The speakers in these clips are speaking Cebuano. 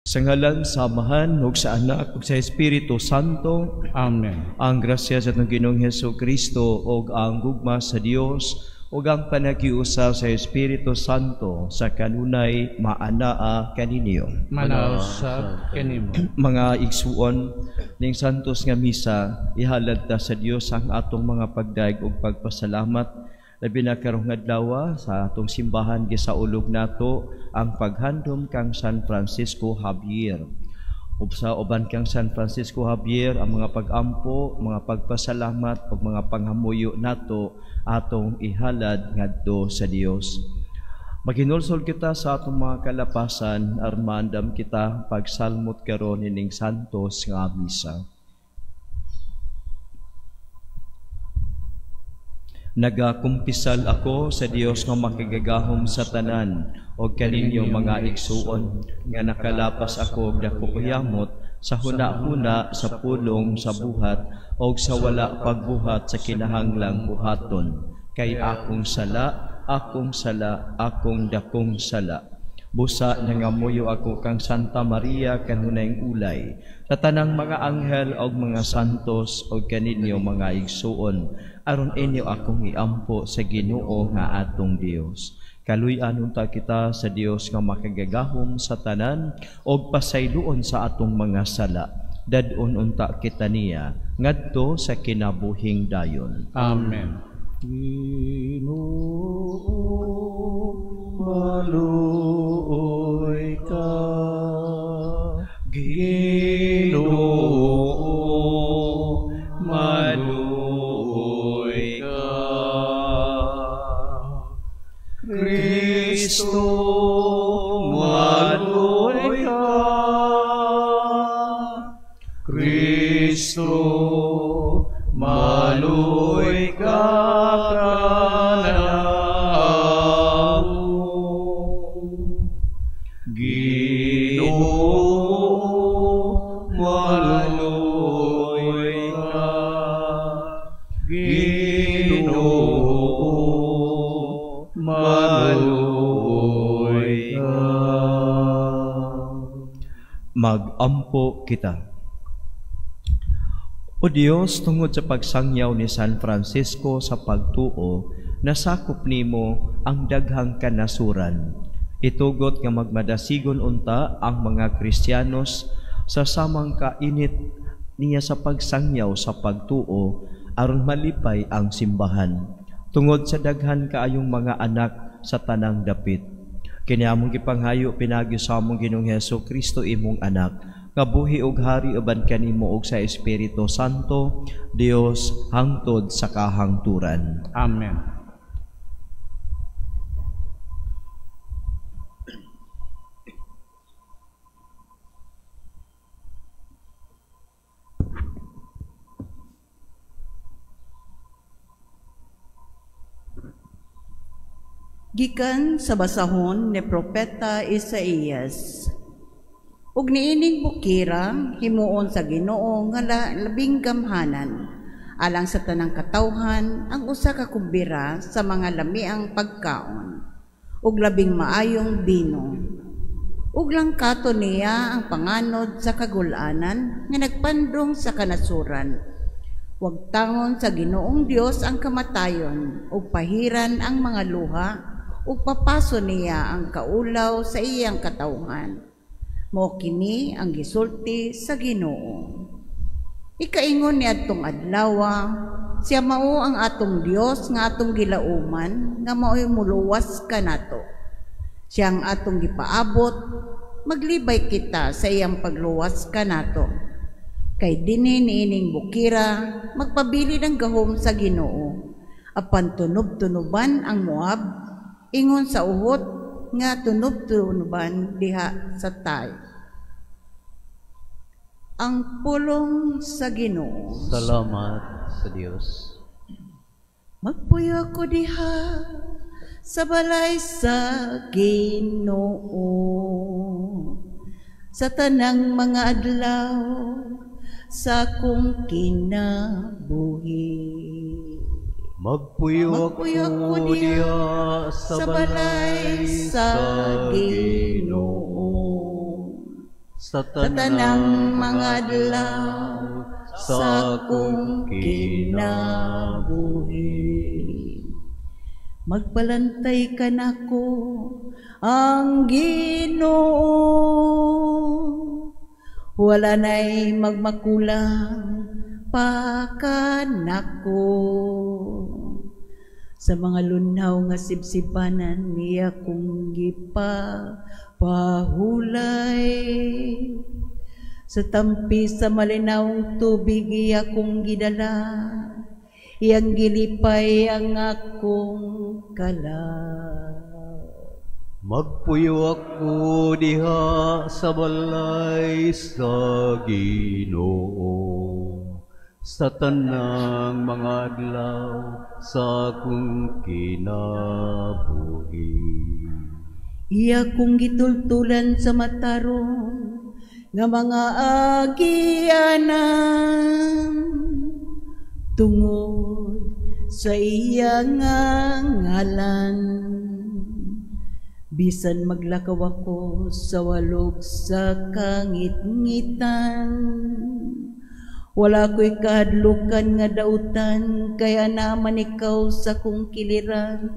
Sa ngalan sa Amahan ug sa Anak ug sa Espiritu Santo. Amen. Ang grasya sa atong Ginoong Hesus Kristo ug ang gugma sa Dios ug ang panagiusa sa Espiritu Santo sa kanunay maanaa kaninyo. Manausab kanimo. Mga igsuon, ning santos nga misa, ihalad ta sa Dios ang atong mga pagdaig ug pagpasalamat. Labi na karong adlaw sa atong simbahan gisaulog nato ang paghandom kang San Francisco Javier. Ug sa uban kang San Francisco Javier ang mga pag-ampo, mga pagpasalamat ug mga panghamuyo nato atong ihalad ngadto sa Dios. Maghinulsol kita sa atong mga kalapasan aron maandam kita pagsalmot karon ining santos nga misa. Nagakumpisal ako sa Dios nga makagagahom sa tanan og kaninyo mga igsuon nga nakalapas ako og dako kayamot sa huna-huna, sa pulong, sa buhat og sa wala pagbuhat sa kinahanglang buhaton, kay akong sala, akong sala, akong dakong sala. Busa nangamuyo ako kang Santa Maria kanunayng ulay, sa tanang mga anghel og mga santos og kaninyo mga igsuon, aron inyo akong iampo sa Ginoo nga atong Dios. Kaluy-an unta kita sa Dios nga makagagahom sa tanan og pasayloon sa atong mga sala. Dad-on unta kita niya ngadto sa kinabuhing dayon. Amen. Ginoo, maluoy ka. Ginoo, maluoy ka. Kristo, maluoy ka. Kristo, maluoy ka kanamo. Ginoo, maluoy ka. Ginoo, maluoy ka. Magampo kita. O Dios, tungod sa pagsangyaw ni San Francisco sa pagtuo, nasakop nimo ang daghang kanasuran. Itugot nga magmadasigon unta ang mga Kristiyanos sa samang kainit niya sa pagsangyaw sa pagtuo aron malipay ang simbahan. Tungod sa daghan kaayong mga anak sa tanang dapit. Kini among gipanghayo pinagi sa among Ginoong Hesus Kristo imong anak, nga buhi og hari uban kanimo og sa Espiritu Santo, Dios hangtod sa kahangturan. Amen. Gikan sa basahon ni Propeta Isaías. Ug niining bukira himuon sa Ginoo nga labing gamhanan alang sa tanang katawhan ang usa ka kumbira sa mga lamiang pagkaon ug labing maayong bino. Ug langkato niya ang panganod sa kagul-anan nga nagpandong sa kanasuran. Wagtangon sa Ginoong Dios ang kamatayon ug pahiran ang mga luha ug papaso niya ang kaulaw sa iyang katawhan. Mao kini ang gisulti sa Ginoo. Ikaingon niadtong adlawa, siya mao ang atong Dios nga atong gilauman, nga mao'y muluwas kanato. Siya ang atong gipaabot, maglibay kita sa iyang pagluwas kanato. Kay dinhi niining bukira, magpabili ng gahom sa Ginoo. Apan tunob-tunoban ang Moab, ingon sa uhot nga tunob-tunoban diha sa tay. Ang pulong sa Ginoo. Salamat sa Dios. Magpuyo ako diha sa balay sa Ginoo, sa tanang mga adlaw sa akong kinabuhi. Magpuyo ako diha sa balay sa Ginoo, Sa Sa tanang mga adlaw sa akong kinabuhi. Magpalantay kanako ang Ginoo. Wala na'y magmakulang pa kanako. Sa mga lunhaw nga sibsibanan niya kong gipapahulay. Sa tampi sa malinawong tubig iya kong gidala. Iyang gilipay ang akong kalag. Magpuyo ako diha sa balay sa Ginoo sa tanang mga adlaw sa akong kinabuhi. Iya kong gitultulan sa matarong nga mga agianan tungod sa iya nga ngalan. Bisan maglakaw ako sa walog sa kangitngitan, wala ko'y kahadlukan nga dautan, kay anaa man ikaw sa akong kiliran.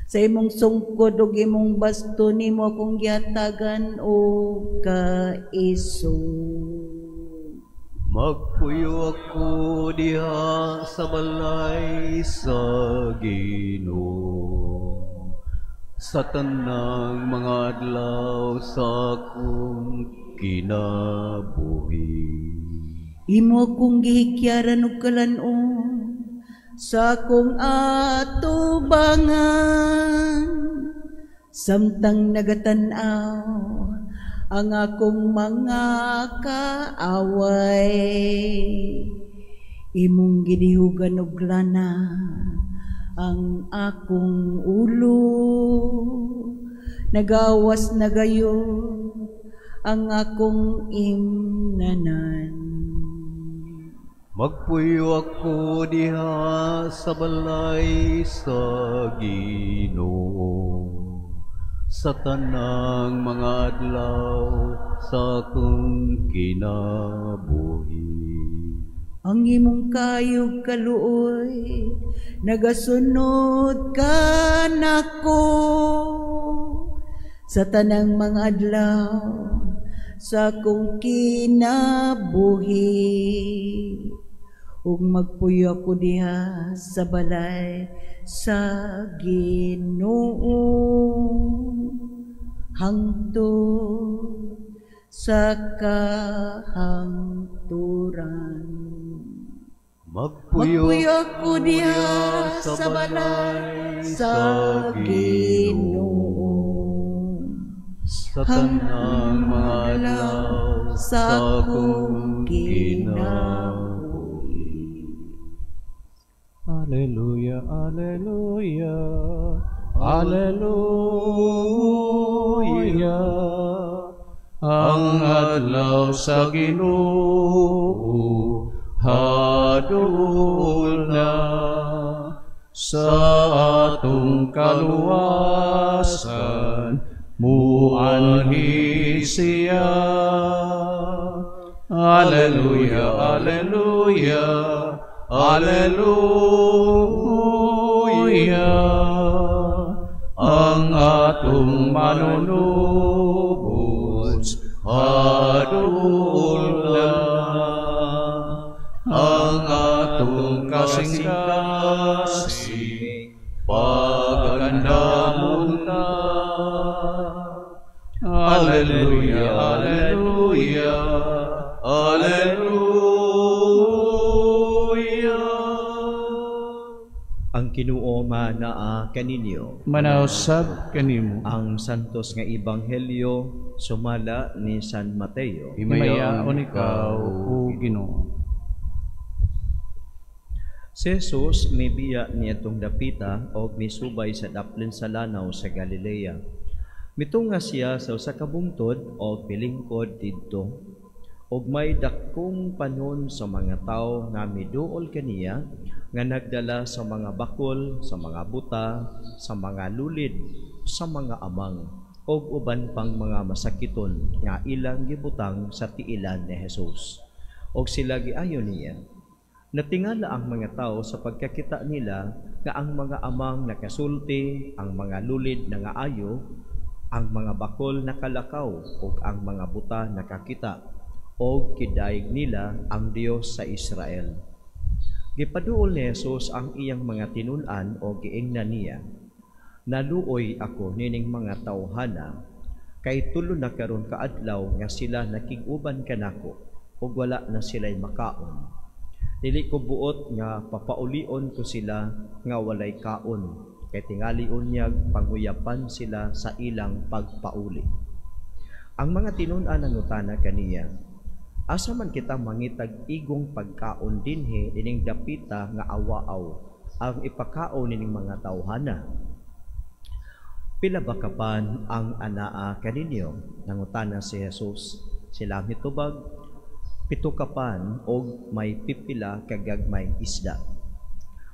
Sa imong sungkod ug imong baston nimo akong gihatagan og kaisog. Magpuyo ako diha sa balay sa Ginoo sa tanang mga adlaw sa akong kinabuhi. Imo akong gihikyaran og kalan-on sa akong atubangan, samtang nagatan-aw ang akong mga kaaway. Imong gidihugan og lana ang akong ulo, nagawas na gayud ang akong imnanan. Magpuyo ako diha sa balay sa Ginoo sa tanang mga adlaw sa akong kinabuhi. Ang imong kaayo ug kaluoy nagasunod kanako sa tanang mga adlaw sa akong kinabuhi. Ug magpuyo ako diha sa balay sa Ginoo hangtod sa kahangturan. Magpuyo Magpuyo ako diha sa balay sa Ginoo sa tanang mga adlaw sa akong kinabuhi. Alleluia, alleluia, alleluia. Ang adlaw sa Ginoo haduol na sa atong kaluwasan muanhi siya. Alleluia, alleluia, alleluia. Ang atong manunubos haduol na, ang atong kasing-kasing pagandamon na. Alleluia, alleluia, alleluia. Ang Ginoo manaa kaninyo. Manausab kanimo. Ang santos nga ebanghelyo sumala ni San Mateo. Himayaon ikaw, o Ginoo. Si Jesus mibiya niadtong dapita og misubay sa daplin sa lanaw sa Galilea. Mitunga siya sa usa ka bungtod og milingkod didto. Og may dakong panon sa mga tawo nga miduol kaniya nga nagdala sa mga bakol, sa mga buta, sa mga lulid, sa mga amang. Ug uban pang mga masakiton nga ilang gibutang sa tiilan ni Jesus. Og sila giayo niya. Natingala ang mga tao sa pagkakita nila nga ang mga amang nakasulti, ang mga lulid nangaayo, ang mga bakol nakalakaw, ug ang mga buta nakakita, og kidayeg nila ang Dios sa Israel. Gipaduol ni Jesus ang iyang mga tinun-an o giingnan niya, "Naluoy ako nining mga tawhana, kay 3 na karon kaadlaw nga sila nakig-uban kanako ug wala na sila'y makaon. Dili ko buot nga papaulion ko sila nga walay kaon, kay tingali unyag panguyapan sila sa ilang pagpauli." Ang mga tinun-an nangutana kaniya, "Asa man kita mangitag igong pagkaon dinhi dining dapita nga awa-aw ang ipakaon nining mga tawhana?" "Pila ba kapan ang anaa kaninyo?" nangutana si Jesus. Sila mitubag, "7 kapan og may pipila kagagmay isda."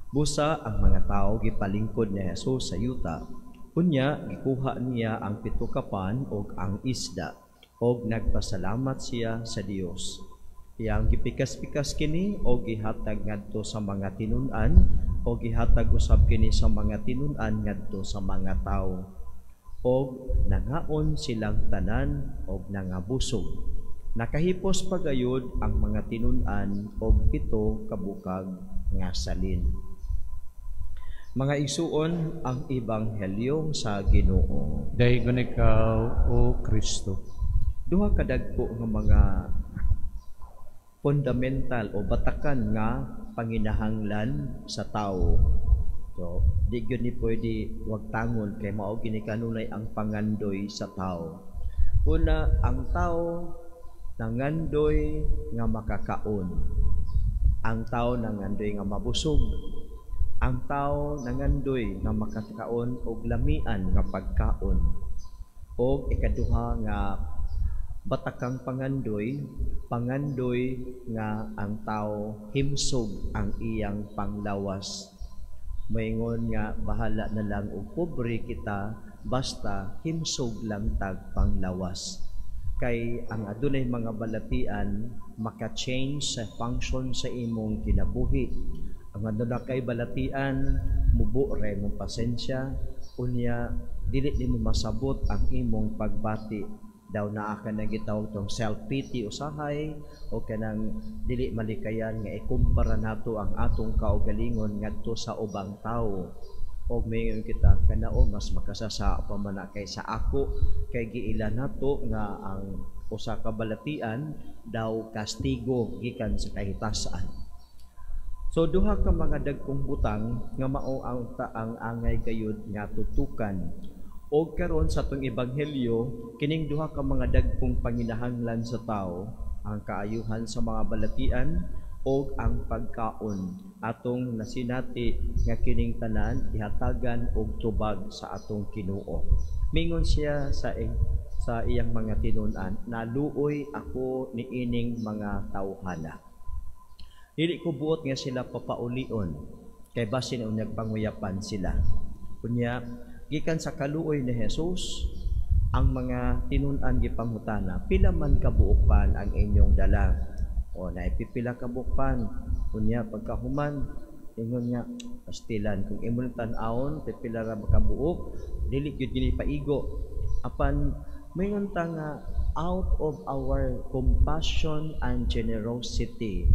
Busa ang mga tao gipalingkod ni Jesus sa yuta. Unya gikuha niya ang 7 kapan og ang isda og nagpasalamat siya sa Dios. Iyang gipikas-pikas kini og gihatag ngadto sa mga tinun-an og gihatag usab kini sa mga tinun-an ngadto sa mga tawo. Og nangaon silang tanan og nangabusog. Nakahipos pagayod ang mga tinun-an og 7 kabukag nga salin. Mga igsuon, ang ebanghelyo sa Ginoo. Daygon ikaw, O Kristo. Duha ka dagko nga mga fundamental o batakan nga panginahanglan sa tawo. So, di gyud ni pwede wagtangon kay mao gini kanunay ang pangandoy sa tawo. Una, ang tawo nangandoy nga makakaon. Ang tawo nangandoy nga mabusog. Ang tawo nangandoy nga makakaon og lamian nga pagkaon. Og ikaduha nga batakang pangandoy, pangandoy nga ang tawo himsog ang iyang panglawas. Moingon nga bahala na lang og pobre kita basta himsog lang tag panglawas. Kay ang adunay mga balatian maka-change sa function sa imong kinabuhi. Ang aduna kay balatian mubo ra imong pasensya, unya dili nimo masabot ang imong pagbati. Daw naa ka na gitawag tong self-pity usahay o kanang dili malikayan nga ikumpara nato ang atong kaugalingon ngadto sa ubang tawo. Og mayon kita kanao mas makasasa pa man na kaysa ako, kay giila nato nga ang usa ka balatian daw kastigo gikan sa kahitasan. So duha ka mga dagkong butang nga mao ang taang angay gayud nga tutukan. Og karon sa atong ebanghelyo, kining duha ka mga dagkong panginahanglan sa tawo, ang kaayuhan sa mga balatian og ang pagkaon. Atong nasinati nga kining tanan ihatagan og tubag sa atong Ginoo. Mingon siya sa iyang mga tinun-an, "Naluoy ako niining mga tawhana. Dili ko buot nga sila papaulion, kay basin unyag panguyapan sila." Unya, gikan sa kaluoy ni Jesus, ang mga tinun-an gipangutana, "Pila man kabuok pan ang inyong dala?" O naipipila kabuok pan. Unya pagkahuman, ingon nga, "Pastilan, kung imong tan-awon, pipila ra makabuok, dili gyud gini paigo." Apan moingon ta nga out of our compassion and generosity,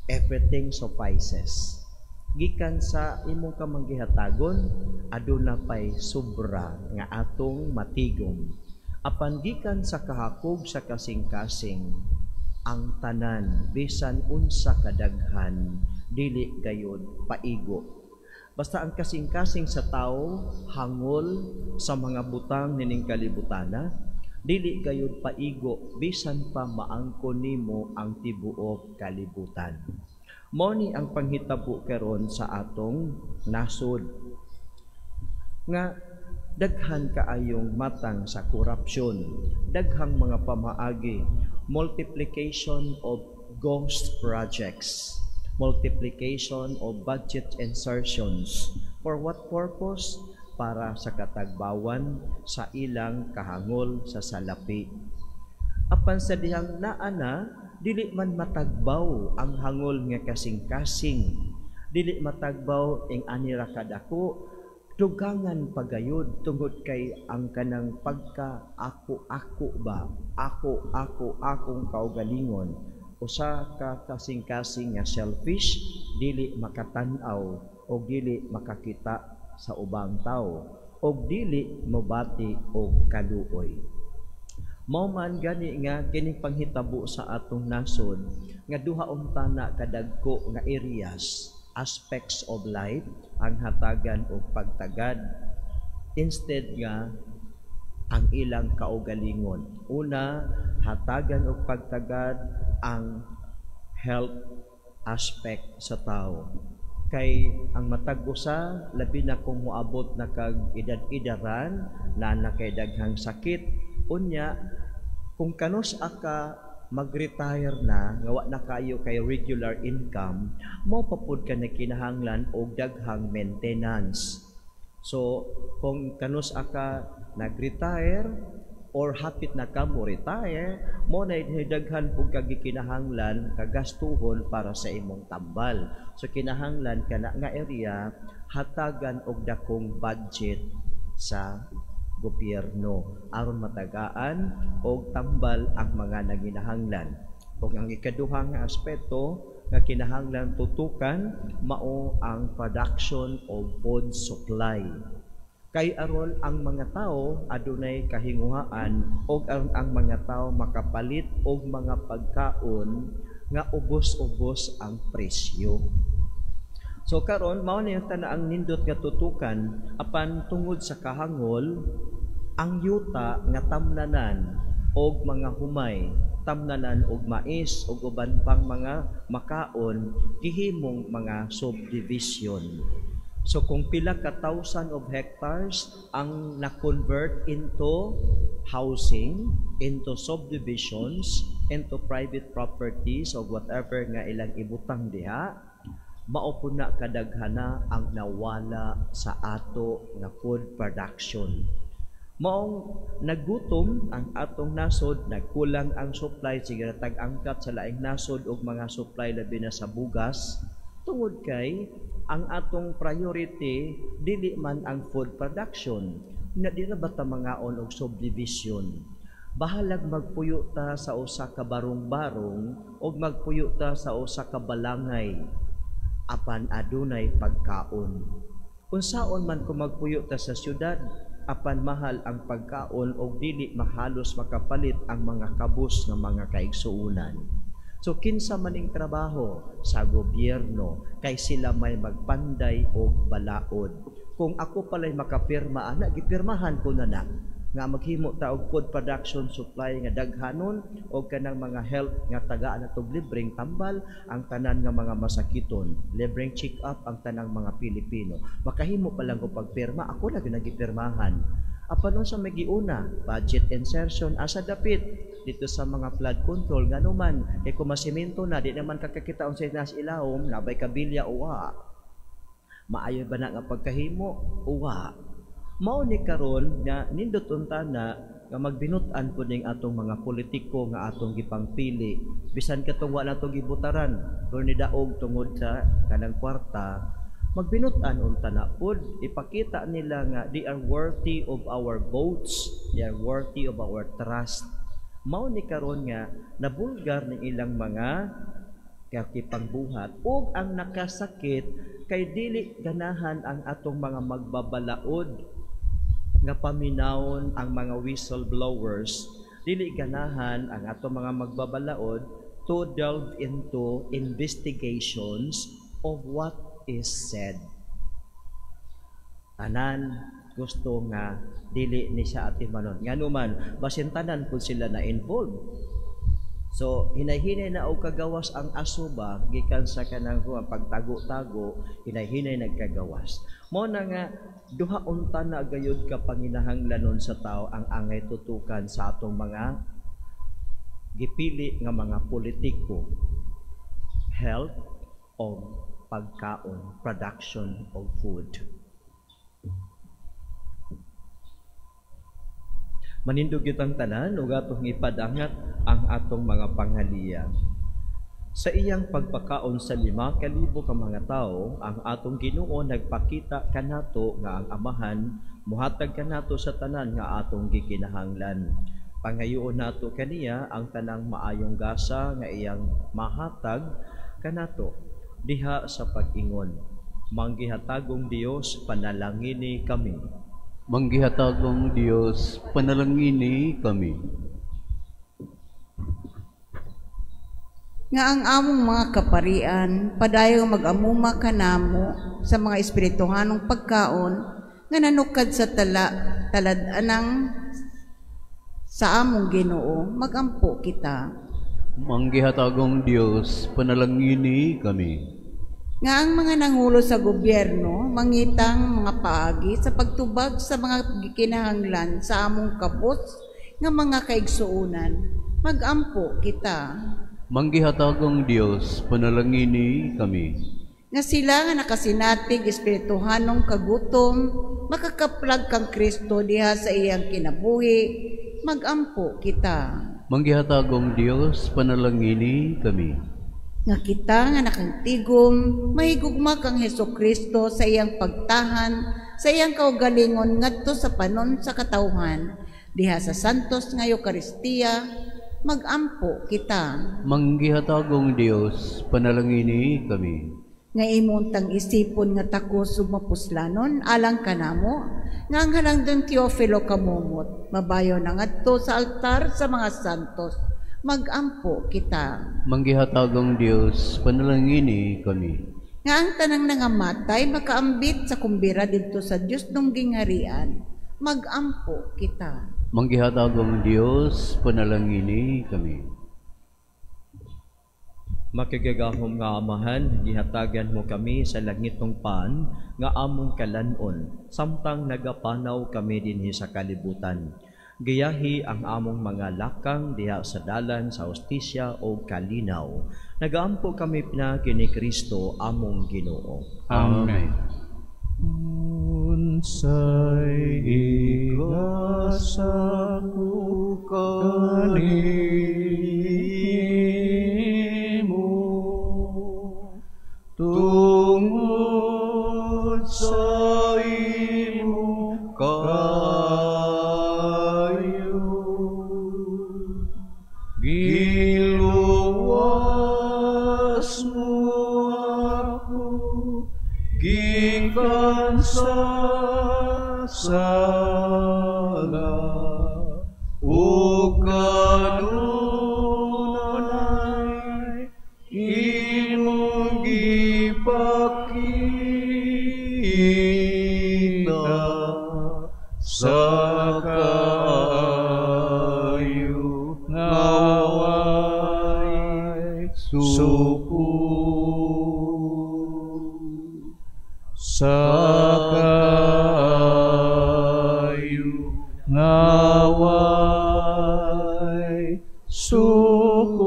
everything suffices. Gikan sa imong kamanggihatagon, aduna pay sobra nga atong matigom. Apan gikan sa kahakog sa kasing-kasing, ang tanan bisan unsa kadaghan dili gayod paigo. Basta ang kasing-kasing sa tawo hangol sa mga butang nining kalibutana, dili gayod paigo bisan pa maangkon nimo ang tibuok kalibutan. Mao ni ang panghitabo karon sa atong nasod nga daghan kaayong matang sa korupsyon, daghang mga pamaagi, multiplication of ghost projects, multiplication of budget insertions. For what purpose? para sa katagbawan sa ilang kahangol sa salapi. Apan sa dihang naa na, dili man matagbaw ang hangol nga kasing-kasing, dili matagbaw ing anira kadako, dugangan pagayod tungod kay ang kanang pagka ako-ako ba, ako, ako, akong kaugalingon, usa ka kasing-kasing nga selfish, dili makatan-aw o dili makakita sa ubang tao o dili mobati og kaluoy. Mao man gani nga kining panghitabo sa atong nasod nga duha unta na kadagko nga areas, aspects of life ang hatagan og pagtagad instead nga ang ilang kaugalingon. Una, hatagan og pagtagad ang health aspect sa tao. Kay ang matag usa, labi na kung moabot na kag edad-edaran, na na kay daghang sakit, unya kung kanus aka mag-retire na nga wa na kayo kay regular income, mo pa pud ka na kinahanglan og daghang maintenance. So kung kanus aka nag-retire or hapit na ka mo retire, mo na daghan pud kag gikinahanglan kagastuhon para sa imong tambal. So kinahanglan kana nga area hatagan og dakong budget sa gobyerno aron matagaan og tambal ang mga nanginahanglan. Ug ang ikaduha nga aspeto nga kinahanglan tutukan mao ang production of food supply. Kay aron ang mga tao adunay kahinguhaan og aron ang mga tao makapalit og mga pagkaon nga ubos-ubos ang presyo. So karon mao ni ang ang nindot nga tutukan, apan tungod sa kahangol ang yuta nga tamnanan og mga humay, tamnanan og mais og uban pang mga makaon, gihimong mga subdivision. So kung pila ka thousand of hectares ang na-convert into housing, into subdivisions, into private properties o whatever nga ilang ibutang diha, mao po na kadaghana ang nawala sa ato nga food production. Maong nagutom ang atong nasod, nagkulang ang supply, sige tag-angkat sa laing nasod og mga supply labi na sa bugas, tungod kay ang atong priority dili man ang food production. Na di na ba ta mangaon og subdivision? Bahalag magpuyo ta sa usa ka barong-barong og magpuyo ta sa usa ka balangay, apan adunay pagkaon. Unsaon man kung magpuyo ta sa syudad, apan mahal ang pagkaon og dili mahalos makapalit ang mga kabus nga mga kaigsuonan. So kinsa maning trabaho sa gobyerno kay sila may magpanday og balaod. Kung ako palay makapirma ana, gipirmahan ko na na nga maghimo ta og food production supply nga daghanon og kanang mga health nga tagaan natog libreng tambal ang tanan nga mga masakiton, libreng check up ang tanang mga Pilipino. Makahimo pa lang ko pagpirma, ako na gyud nagipirmahan. Apan unsa may giuna, budget insertion asa dapit dito sa mga flood control, nganuman kay kung masimento na di naman kakakita unsay nas ilawom, nabay kabilya uwa. Maayo ba na nga pagkahimo? Uwa. Mao ni karon nga nindot unta na nga magbinut-an pud ning atong mga politiko nga atong gipangpili, bisan katong wa natong gibutaran pero nidaog tungod sa kanang kwarta, magbinut-an unta na pud, ipakita nila nga they are worthy of our votes, they are worthy of our trust. Mao ni karon nga nabulgar ning ilang mga kakipangbuhat ug ang nakasakit kay dili ganahan ang atong mga magbabalaod nga paminawon ang mga whistleblowers, dili ganahan ang atong mga magbabalaod to delve into investigations of what is said. Tanan gusto nga dili ni siya atimanon. Nganuman basin tanan pud sila na involved. So hinay-hinay na og kagawas ang aso ba gikan sa kanang pagtago-tago, hinay-hinay nagkagawas. Mao na nga duha unta na gayud ka panginahanglanon sa tao ang angay tutukan sa atong mga gipili nga mga politiko: health o pagkaon, production of food. Manindog kitang tanan ug atong ipadangat ang atong mga panghaliya. Sa iyang pagpakaon sa 5,000 ka mga tawo, ang atong Ginoo nagpakita kanato nga ang Amahan muhatag kanato sa tanan nga atong gikinahanglan. Pangayoon nato kaniya ang tanang maayong gasa nga iyang mahatag kanato diha sa pag-ingon. Manggihatagong Dios, panalangini kami. Manggihatagong Dios, panalangini kami. Nga ang among mga kaparian padayong mag-amuma kanamo sa mga espirituhanong pagkaon nga nanukad sa talad-anang sa among Ginoo, magampo kita. Manggihatagong Dios, panalangini kami. Nga ang mga nangulo sa gobyerno mangitang mga paagi sa pagtubag sa mga gikinahanglan sa among kabos nga mga kaigsuonan, magampo kita. Manggihatagong Dios, panalangini kami. Nga sila nga nakasinatig espirituhanong kagutom, makakaplag kang Kristo diha sa iyang kinabuhi, magampo kita. Manggihatagong Dios, panalangini kami. Nga kita nga nakangtigom, mahigugma kang Hesus Kristo sa iyang pagtahan, sa iyang kaugalingon ngadto sa panon sa katawhan, diha sa Santos nga Eukaristiya, magampo kita. Manggihatagong Dios, panalangini kami. Nga imong tang isipon nga takos ug mapuslanon alang kanamo, nga ang halangdon Teofilo kamumot, mabayo na ngadto sa altar sa mga santos, magampo kita. Manggihatagong Dios, panalangini kami. Nga ang tanang nangamatay makaambit sa kumbira didto sa Dios nung gingharian, magampo kita. Manggihatagong Dios, panalangini kami. Makagagahom nga Amahan, gihatagan mo kami sa langitong pan nga among kalanon, samtang nagapanaw kami dinhi sa kalibutan. Giyahi ang among mga lakang diha sa dalan sa hustisya o kalinaw. Nagaampo kami pinaagi ni Kristo among Ginoo. Amen. Unsay igasa ko kanimo, tungod sa imong kaayo, giluwas mo ako gikan sa sala, ug kanunay imong gipakita sa kaayo nga way suko. Sa kaayo nga way suko.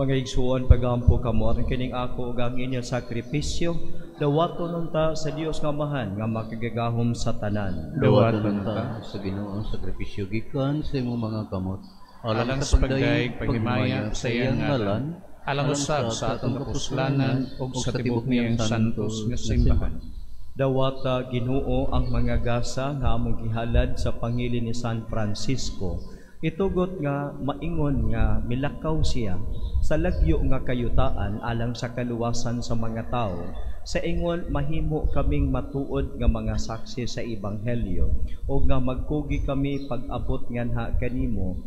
Mga igsuon, pagampo kamo aron kining ako ug ang inyong sakripisyo, dawaton unta sa Dios nga Amahan nga makagagahom sa tanan. Dawaton unta sa Ginoo ang sakripisyo gikan sa imong mga kamot, alang sa pagdayeg paghimaya sa iyang ngalan, alang usab sa atong kapuslanan ug sa tibuok niyang santos nga simbahan. Dawata Ginoo ang mga gasa nga among gihalad sa pangili ni San Francisco. Itugot nga maingon nga milakaw siya sa lagyo nga kayutaan alang sa kaluwasan sa mga tao. Sa ingon mahimo kaming matuod nga mga saksi sa ebanghelyo ug nga magkugi kami pag-abot nganha kanimo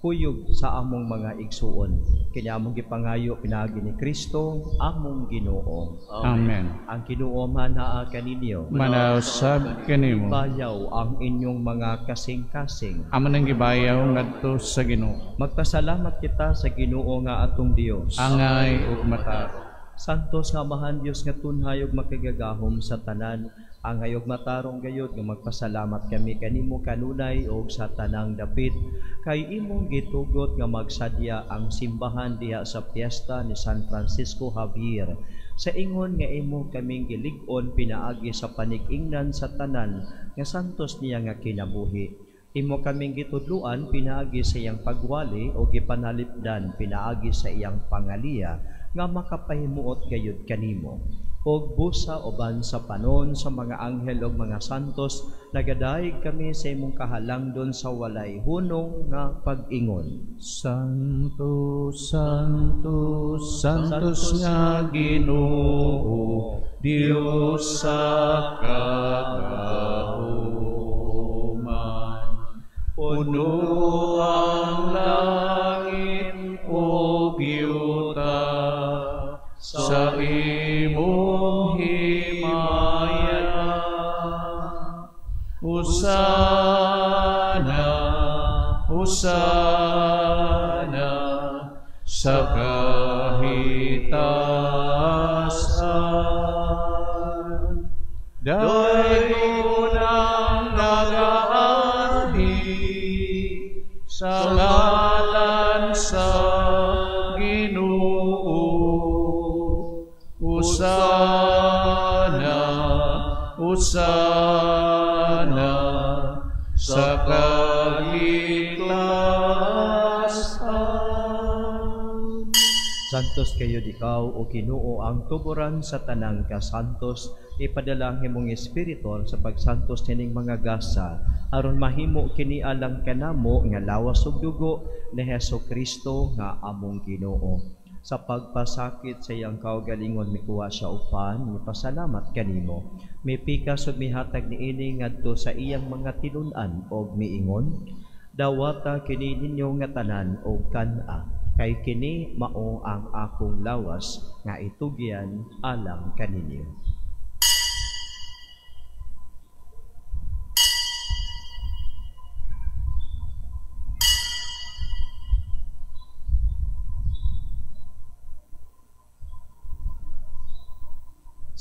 Kuyog sa among mga igsuon. Kini among gipangayo pinaagi ni Kristo among Ginoo. Amen. Ang Ginoo manaa kaninyo. Manaw sab kanimo. Bayaw ang inyong mga kasing-kasing. Amo nang gibayaw ngadto sa Ginoo. Magpasalamat kita sa Ginoo nga atong Dios. Angay ug matarong. Santos nga Amahan Dios nga tunhay ug makagagahom sa tanan, angay ug matarong gayud nga magpasalamat kami kanimo kanunay ug sa tanang dapit, kay imong gitugot nga magsadya ang simbahan diha sa piyesta ni San Francisco Javier, sa ingon nga imo kaming gilig-on pinaagi sa panig-ingnan sa tanan nga santos niya nga kinabuhi. Imo kaming gitudluan pinaagi sa iyang pagwali o gipanalipdan pinaagi sa iyang pangaliya nga makapahimuot gayud kanimo. Og busa uban sa panon sa mga anghel og mga santos, nagadayeg kami sa imong kahalangdon sa walay hunong nga pag-ingon. Santo, Santo, Santos nga Ginoo, Dios sa kagahuman. Puno ang langit ug yuta sa imong himaya. Hosana, Hosana sa kahitasan. Daygon ang nagaanhi sa ngalan sa Ginoo. Hosana, Hosana sa kahitasan. Santos kayo ikaw o Ginoo ang tuburan sa tanang kasantos, ipadala ang imong espiritu sa pagsantos nining mga gasa aron mahimo kini alang kanamo nga lawas ug dugo ni Hesus Kristo nga among Ginoo. Sa pagpasakit sa iyang kaugalingon mikuha siya og pan, mipasalamat kanimo. Mipikas ug mihatag niini ngadto sa iyang mga tinun-an og miingon, dawata kini ninyo nga tanan og kan-a, kay kini mao ang akong lawas nga itugyan alang kaninyo.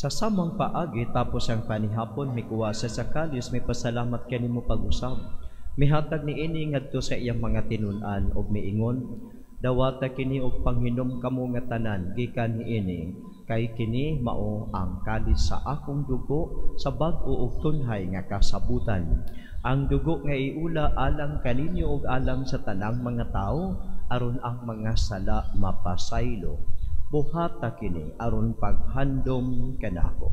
Sa samang paagi tapos ang panihapon mikuha siya sa kalis, may pasalamat kanimo pag-usab. Mihatag niini ngadto sa iyang mga tinun-an og miingon, dawata kini og panghinom kamo nga tanan gikan niini, kay kini mao ang kalis sa akong dugo sa bag-o ug tunhay nga kasabutan. Ang dugo nga iula alang kaninyo ug alang sa tanang mga tawo aron ang mga sala mapasaylo. Buhata kini aron paghandom kanako.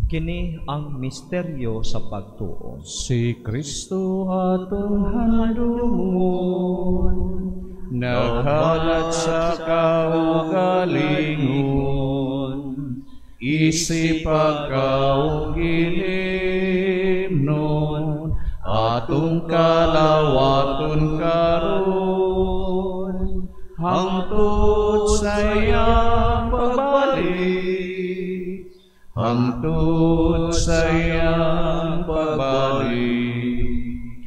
Kini ang misteryo sa pagtuo. Si Kristo atong handumon, naghalat sa kaugalingon, isip pagkaugilimnon, atong kalawaton karon, hangtod sa iyang pagbalik, hangtod sa iyang pagbalik.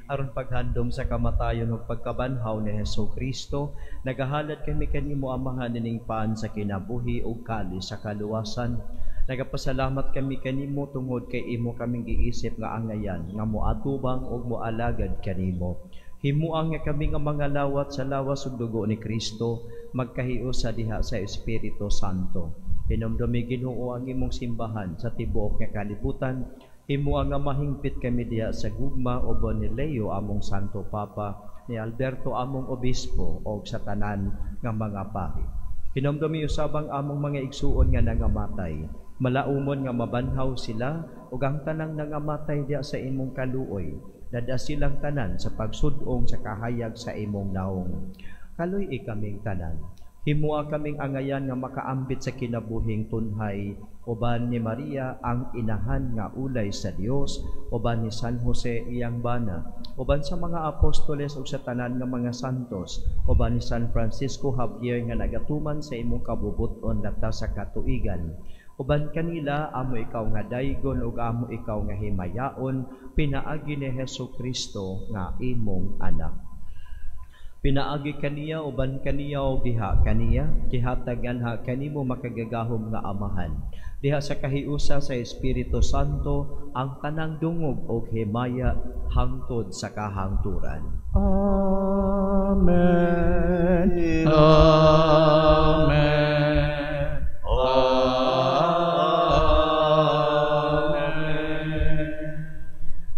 Aron paghandom sa kamatayon ug pagkabanhaw ni Hesus Kristo, nagahalad kami kanimo Amahan nining paan sa kinabuhi ug kalis sa kaluwasan. Nagapasalamat kami kanimo tungod kay imo kaming giisip nga angayan nga moatubang ug moalagad kanimo. Himuang nga kami nga mga lawat sa lawas ug dugo ni Kristo, magkahiusa diha sa Espiritu Santo. Hinumdumi Ginoo ang imong simbahan sa tibuok nga kalibutan. Himuang nga mahingpit kami diha sa gugma uban ni Leo among Santo Papa, ni Alberto among Obispo og sa tanan nga mga pari. Hinumdumi usab ang among mga igsuon nga nangamatay, malaumon nga mabanhaw sila ug ang tanang nangamatay diha sa imong kaluoy, dada silang tanan sa pagsud-ong sa kahayag sa imong naong. Kaluy-i kaming tanan. Himua kaming angayan nga makaambit sa kinabuhing tunhay, uban ni Maria ang inahan nga ulay sa Dios, uban ni San Jose iyang bana, uban sa mga apostoles ug sa tanan nga mga santos, uban ni San Francisco Javier nga nagatuman sa imong kabubut-on lata sa katuigan. Uban kanila amo ikaw nga daygon ug amo ikaw nga himayaon, pinaagi ni Hesus Kristo nga imong anak. Pinaagi kaniya, uban kaniya ug diha kaniya, gihatag anha kanimo makagagahom nga Amahan. Diha sa kahiusa sa Espiritu Santo ang tanang dungog og himaya hangtod sa kahangturan. Amen. Amen. Amen.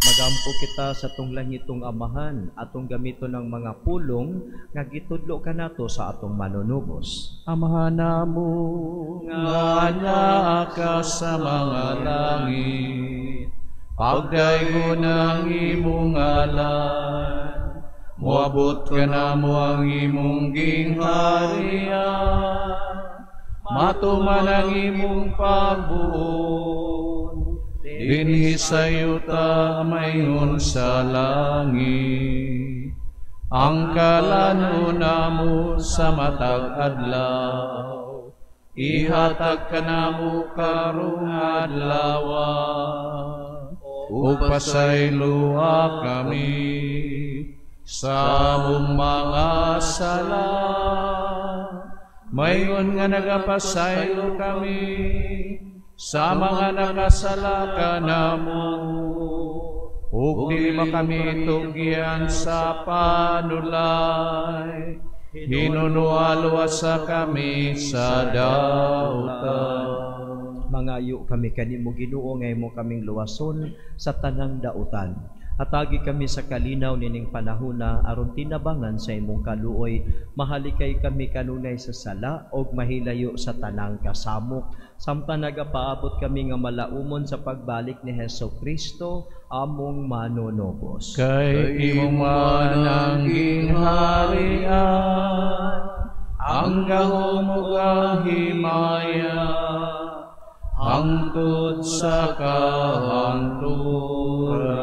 Magampo kita sa atong langitong Amahan, atong gamiton ng mga pulong nga gitudlo kanato sa atong manunubos. Amahan namo nga naa ka sa mga langit, pagdaygon ang imong ngalan, moabot kanamo ang imong gingharian, matuman ang imong pagbuot dinhi sa yuta mayon sa langit. Ang kalan-on namo sa matag adlaw, ihatag kanamo karong adlaw, ug pasayloa kami sa among mga sala, mayon nga nagapasaylo kami sa mga nakasala kanamo, ug dili makami tugyan sa panulay, hinunualuasa kami sa dautan. Mangayo kami kanimo Ginoo nga imo kaming luwason sa tanang dautan. Hatagi kami sa kalinaw nining panahona aron tinabangan sa imong kaluoy. Mahalikay kami kanunay sa sala og mahilayo sa tanang kasamok. Samtang nagapaabot kami nga malaumon sa pagbalik ni Hesus Kristo among manunubos. Kay imo man ang gingharian, ang gahom ug ang himaya, hangtod sa kahangturan.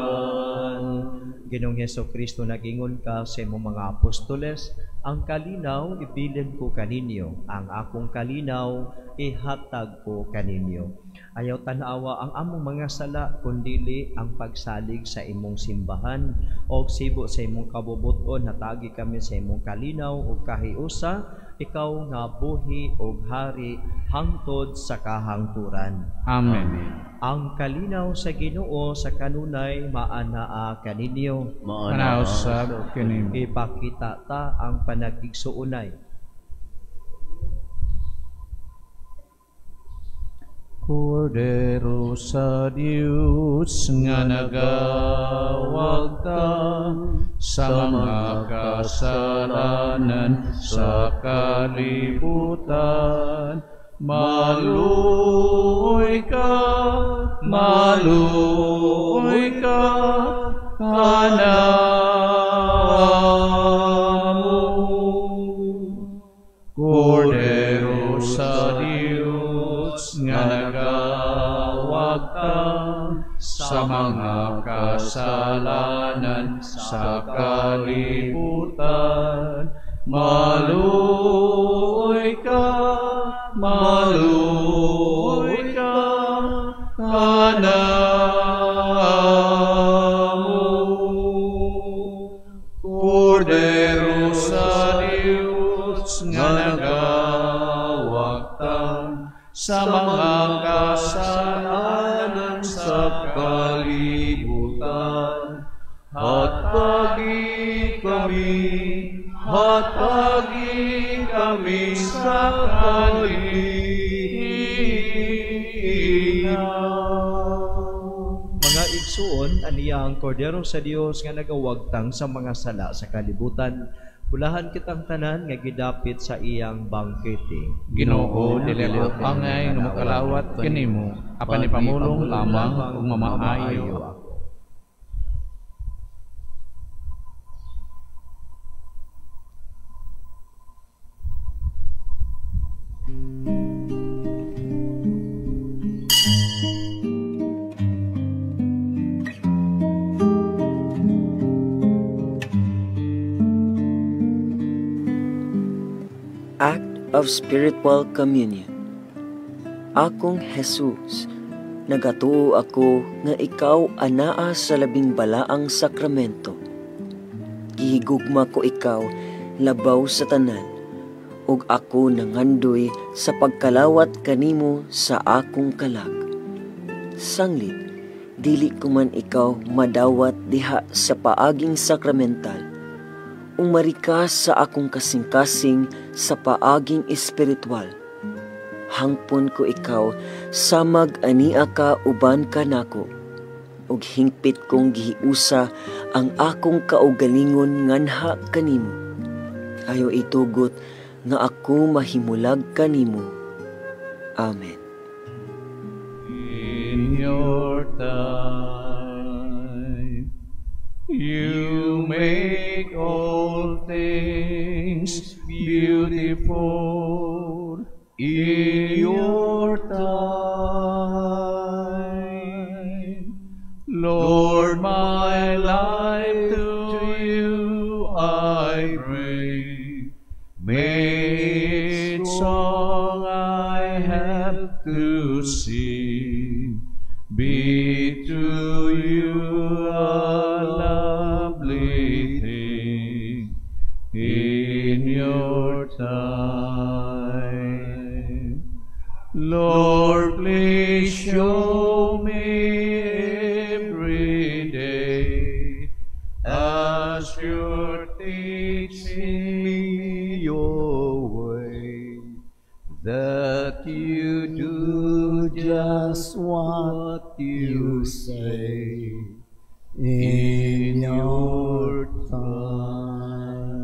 Ginoong Hesus Kristo, nagingon ka sa imong mga apostoles, ang kalinaw ibilin ko kaninyo, ang akong kalinaw ihatag ko kaninyo. Ayaw tan-awa ang among mga sala, kundili ang pagsalig sa imong simbahan og sibo sa imong kabubuton. Hatagi kami sa imong kalinaw ug kahiusa, ikaw nga buhi og hari hangtod sa kahangturan. Amen. Ang kalinaw sa Ginoo sa kanunay maanaa kaninyo. Maanaa usab kanimo. Ipakita ta ang panagigsuonay. Kordero sa Dios nga nagawagtang sa mga kasalanan sa kalibutan, maluoy ka, maluoy ka kanamo. Kordero sa Dios nga nagawagtang sa mga kasalanan sa kalibutan, maluoy ka, maluoy ka kanamo. Kordero sa Dios nga nagawagtang sa mga kasalanan sa kalibutan, hatagi kami sa kalinaw. Mga igsuon, aniya ang Kordero sa Dios nga nagawagtang sa mga sala sa kalibutan. Pulahan kitang tanan nga gidapit sa iyang bangkete. Ginoo, dili ako angay nga mokalawat kanimo, apan ipamulong lamang ug mamaayo ako. of Spiritual Communion. Akong Jesus, nagatuo ako nga ikaw anaa sa labing balaang sakramento. Gihigugma ko ikaw labaw sa tanan, ug ako nangandoy sa pagkalawat kanimo sa akong kalag. Sanglit, dili ko man ikaw madawat diha sa paaging sakramental. Umari ka sa akong kasing-kasing sa paaging espiritual. Hangpon ko ikaw samag ania ka uban kanako, ug hingpit kong gihiusa ang akong kaugalingon nganha kanimo. Ayo itugot nga ako mahimulag kanimo. Amen. In your time, you make all things beautiful. In your time, Lord, my life to you I bring. May each song I have to sing be to you a lovely thing in your time. Lord, please show me every day as you're teaching me your way, that you do just what you say in your time.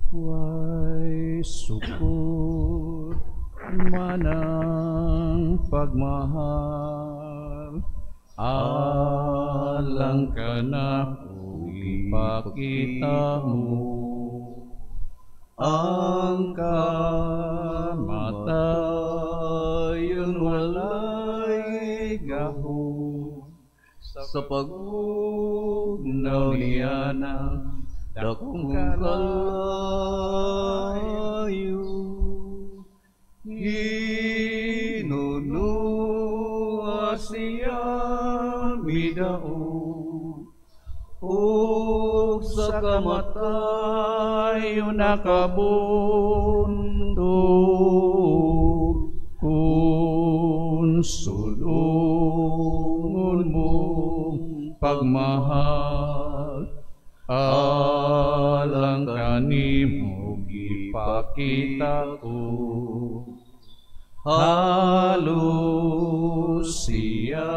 Why sukod manang pagmahal, alang ka na ipakita mo ang kamatayon walay gahom sa pag-ugnaw niya ng dakong kalayo. Hinunua siya midaog, ug sa kamatayon nakabuntog. Kung sulungon mo pagmahal, alang kanimo gipakita ko. Halos siya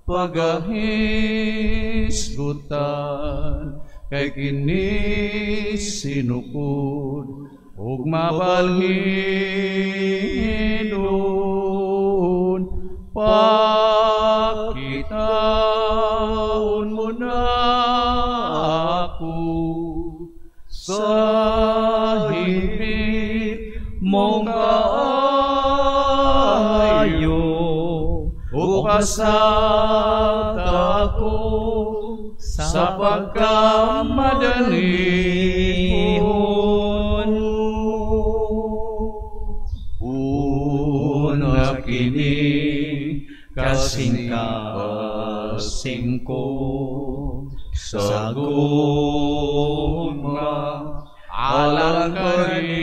pagahisgutan, kay kini sinukod ug mabalhinon. Pakitaon mo na ako sa higpit mong kaayo, ug pasabta ko sa pagkamadalihon. Una kini kasing-kasing ko sa gugma alang kanimo.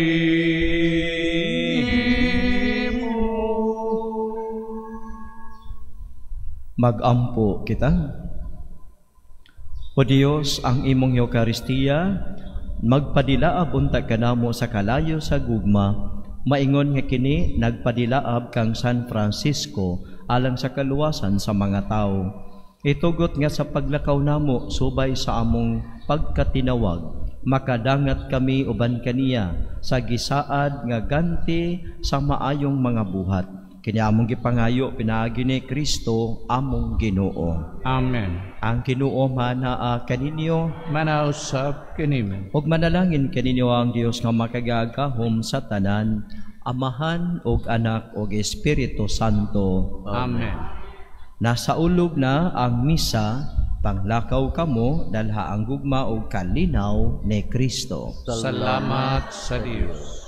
Magampo kita. O Dios, ang imong Eukaristiya magpadilaab unta kanamo sa kalayo sa gugma, maingon nga kini nagpadilaab kang San Francisco alang sa kaluwasan sa mga tao. Itugot nga sa paglakaw namo subay sa among pagkatinawag, makadangat kami uban kaniya sa gisaad nga ganti sa maayong mga buhat. Kini among gipangayo pinaagi ni Kristo among Ginoo. Amen. Ang Ginoo manaa kaninyo, manausap kanimo. Ug manalangin kaninyo ang Dios nga makagagahom sa tanan, Amahan ug Anak ug Espiritu Santo. Amen. Nasa ulob na ang misa. Panglakaw kamo, dalha ang gugma ug kalinaw ni Kristo. Salamat sa Dios.